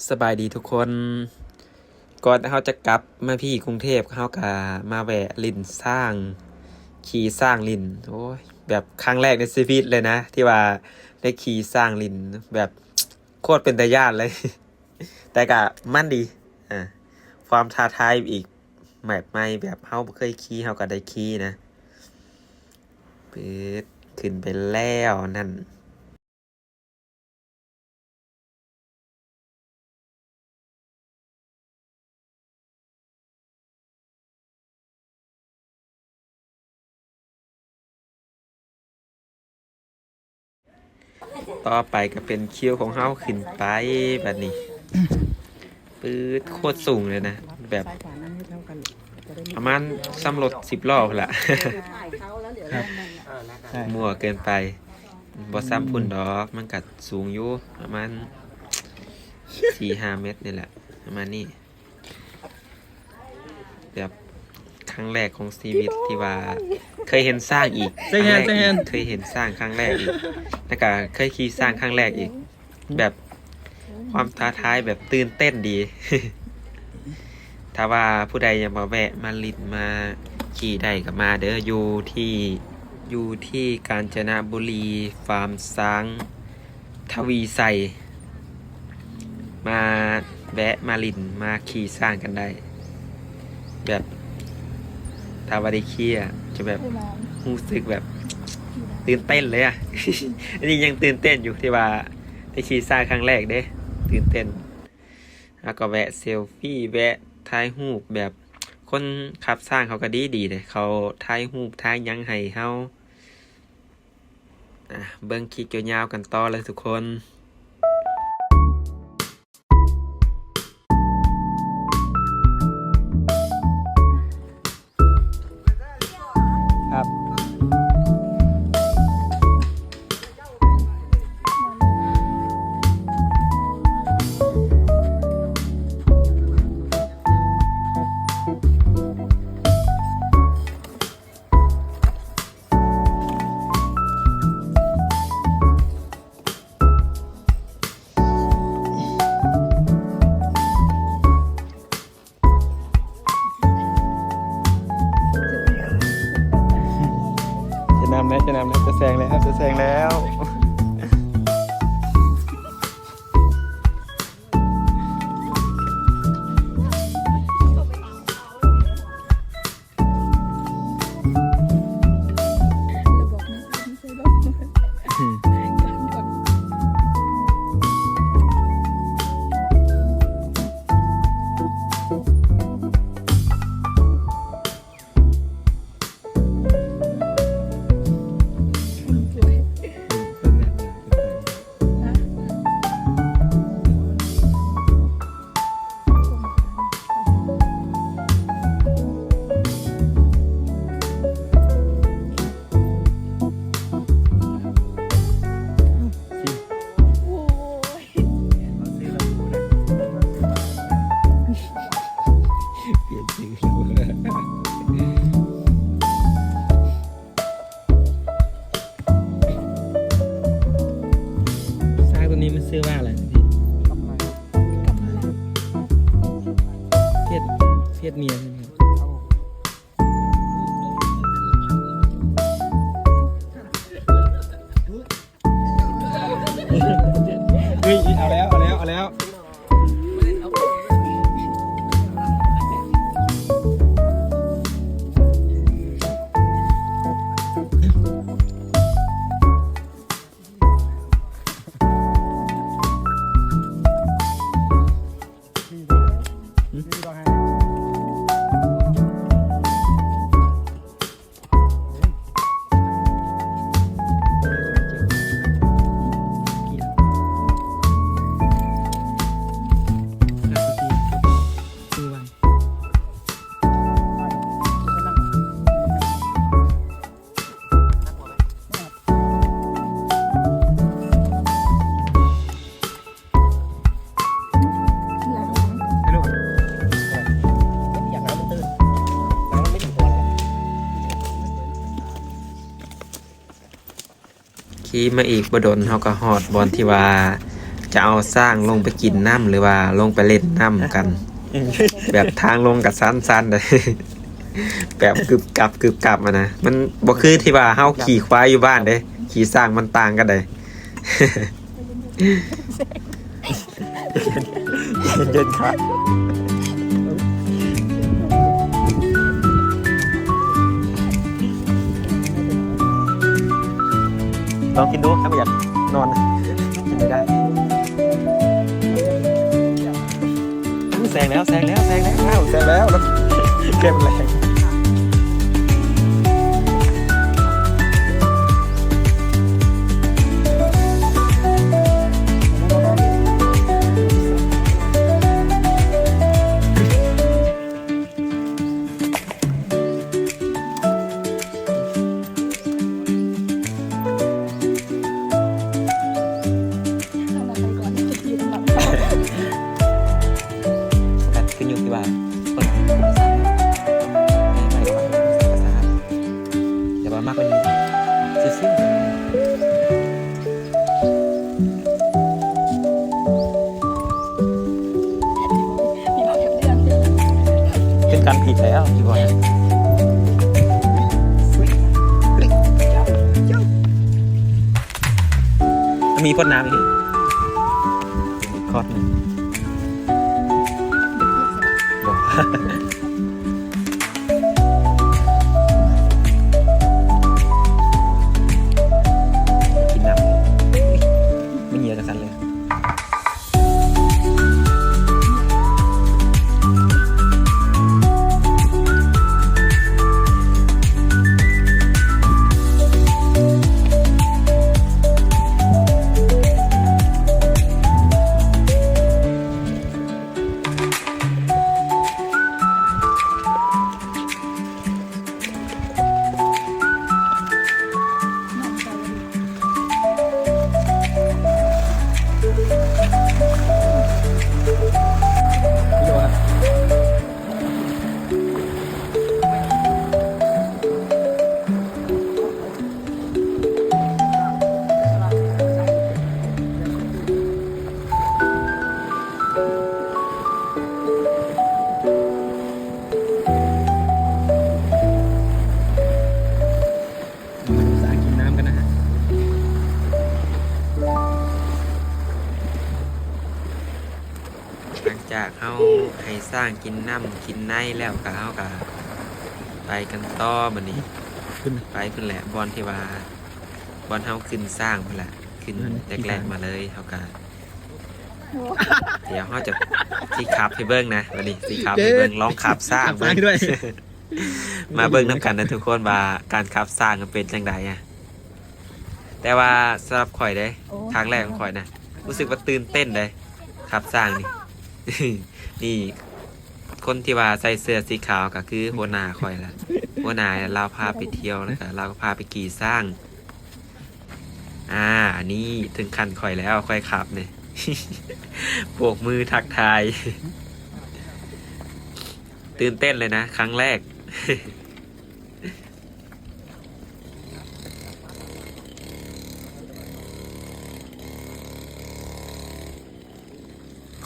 ສະບາຍດີທຸກຄົນ. ກ່ອນເຮົາຈະກັບມາທີ່ກຸງເທບ ເຮົາກະມາແວະຫຼິ້ນຊ້າງ ຂີ່ຊ້າງຫຼິ້ນ. ໂອ້ຍ ແບບຄັ້ງແລກໃນຊີວິດເລີຍນະ ທີ່ວ່າໄດ້ຂີ່ຊ້າງຫຼິ້ນ ແບບໂຄດເປັນຕາຢ້ານເລີຍ ແຕ່ກະມັນດີ. ອາ ຄວາມທ້າທາຍອີກ ແບບໃໝ່ ແບບເຮົາບໍ່ເຄີຍຂີ່ ເຮົາກະໄດ້ຂີ່ນະ. ປຶດ ຂຶ້ນໄປແລ້ວນັ້ນ. ຕໍ່ໄປກະເປັນຄິວຂອງເຮົາຂຶ້ນໄປບາດນີ້. ປຶດ ໂຄດສູງເລີຍນະ ແບບປະມານສ່ຳລົດສິບລໍ້ພຸ້ນລະ. ໝັ່ວເກີນໄປ. ບໍ່ສ່ຳພຸ້ນດອກ ມັນກະສູງຢູ່ ປະມານສີ່ຫ້າແມັດນີ້ແຫຼະ ປະມານນີ້. ແບບຄັ້ງແລກຂອງຊີວິດທີ່ວ່າເຄີຍເຫັນຊ້າງອີກ ເຄີຍເຫັນຊ້າງຄັ້ງແລກອີກ ແລ້ວກະເຄີຍຂີ່ຊ້າງຄັ້ງແລກອີກ. ແບບຄວາມທ້າທາຍ ແບບຕື່ນເຕັ້ນດີ. ຖ້າວ່າຜູ້ໃດຢາກມາແວະມາຫຼິ້ນມາຂີ່ໄດ້ກະມາເດີ ຢູ່ທີ່ ຢູ່ທີ່ການຈະນະບູລີ ຟາມຊ້າງທະວີໄຊ ມາແວະມາຫຼິ້ນມາຂີ່ຊ້າງກັນໄດ້. ແບບຖ້າວ່າໄດ້ຂີ່ອະ ຈະແບບຮູ້ສຶກແບບຕື່ນເຕັ້ນເລີຍອະ. ອັນນີ້ຍັງຕື່ນເຕັ້ນຢູ່ ທີ່ວ່າໄດ້ຂີ່ຊ້າງຄັ້ງແລກເດ້ ຕື່ນເຕັ້ນ. ເຮົາກະແວະເຊວຟີ ແວະຖ່າຍຮູບ ແບບຄົນຂັບຊ້າງເຂົາກະດີດີເດ້ ເຂົາຖ່າຍຮູບຖ່າຍຫຍັງໃຫ້ເຮົາ. ອາ ເບິ່ງຄລິບຍາວໆກັນຕໍ່ເລີຍທຸກຄົນ. ຄັບ ຈະນຳແລ້ວ ຈະນຳແລ້ວ ຈະແຊງແລ້ວ ຈະແຊງແລ້ວ. ຊ້າງໂຕນີ້ມັນຊື່ວ່າອະໄລນະພີ່? ກຳໄລ ກຳໄລ ເພດ ເພດເມຍໃຊ່ໄໝ? ເຮີ້ຍ ເອົາແລ້ວ ເອົາແລ້ວ ເອົາແລ້ວ. ຂີ່ມາອີກບໍ່ດົນ ເຮົາກະຮອດບ່ອນທີ່ວ່າ ຈະເອົາຊ້າງລົງໄປກິນນ້ຳ ຫຼືວ່າລົງໄປຫຼິ້ນນ້ຳກັນ ແບບທາງລົງກໍຊັນໆເດ້ ແບບກຶບກັບກຶບກັບຫັ້ນນະ ມັນບໍ່ຄືທີ່ວ່າເຮົາຂີ່ຄວາຍຢູ່ບ້ານເດ້ ຂີ່ຊ້າງມັນຕ່າງກັນເດ້. ເຢັນໆ ຄັກ ລອງກິນດູ ຖ້າບໍ່ຢາກນອນ ກິນໄດ້. ແຊງແລ້ວ ແຊງແລ້ວ ແຊງແລ້ວ ແຊງແລ້ວ ແຊງແລ້ວ ແຄມແລງ. ໂຟກັສຂຶ້ນຢູ່ທີ່ວ່າເພິ່ນ ແຕ່ວ່າມັກມັນຊິວໆ. ເປັນການຜິດແລ້ວ ທີ່ວ່າ ມີພວດນ້ຳອີກ ຄອດໜຶ່ງ ບໍ່ ກິນນ້ຳ ບໍ່ເຫຍື້ອກັນຊັ້ນເລີຍ. ມາດູຊ້າງກິນນ້ຳກັນນະ. ຫຼັງຈາກເຮົາໃຫ້ຊ້າງກິນນ້ຳກິນໃນແລ້ວ ກະເຮົາກະໄປກັນຕໍ່ບັດນີ້ ຂຶ້ນ ໄປພຸ້ນແຫຼະ ບ່ອນທີ່ວ່າ ບ່ອນເຮົາຂຶ້ນຊ້າງພຸ້ນແຫຼະ ຂຶ້ນ ອືມ ແລກໆມາເລີຍ ເຮົາກະ ດຽວເຮົາຈະ ຊິຂັບໃຫ້ເບິ່ງນະ ບັດນີ້ຊິຂັບໃຫ້ເບິ່ງ ເອີ ລອງຂັບຊ້າງເບິ່ງ ຂັບຊ້າງດ້ວຍ. ມາເບິ່ງນຳກັນນະທຸກຄົນວ່າການຂັບຊ້າງມັນເປັນຈັ່ງໃດອະ. ແຕ່ວ່າສຳລັບຂ້ອຍເດ້ ໂອ້ ຄັ້ງແລກຂອງຂ້ອຍນະ ຮູ້ສຶກວ່າຕື່ນເຕັ້ນເດ້ ຂັບຊ້າງນີ້ ນີ້ ຄົນທີ່ວ່າໃສ່ເສື້ອສີຂາວກໍຄືຫົວໜ້າຂ້ອຍລະ ຫົວໜ້າລາວພາໄປທ່ຽວ ແລ້ວກໍລາວກໍພາໄປຂີ່ຊ້າງ. ອ່າ ອັນນີ້ເຖິງຂັ້ນຂ້ອຍແລ້ວ ຂ້ອຍຂັບນີ້ ໂບກມືທັກທາຍ ຕື່ນເຕັ້ນເລີຍນະ ຄັ້ງແລກ.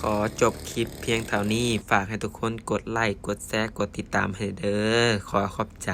ຂໍຈົບຄລິບພຽງເທົ່ານີ້ ຝາກໃຫ້ທຸກຄົນກົດໄລ້ ກົດແຊ ກົດຕິດຕາມໃຫ້ເດີ ຂໍຂອບໃຈ.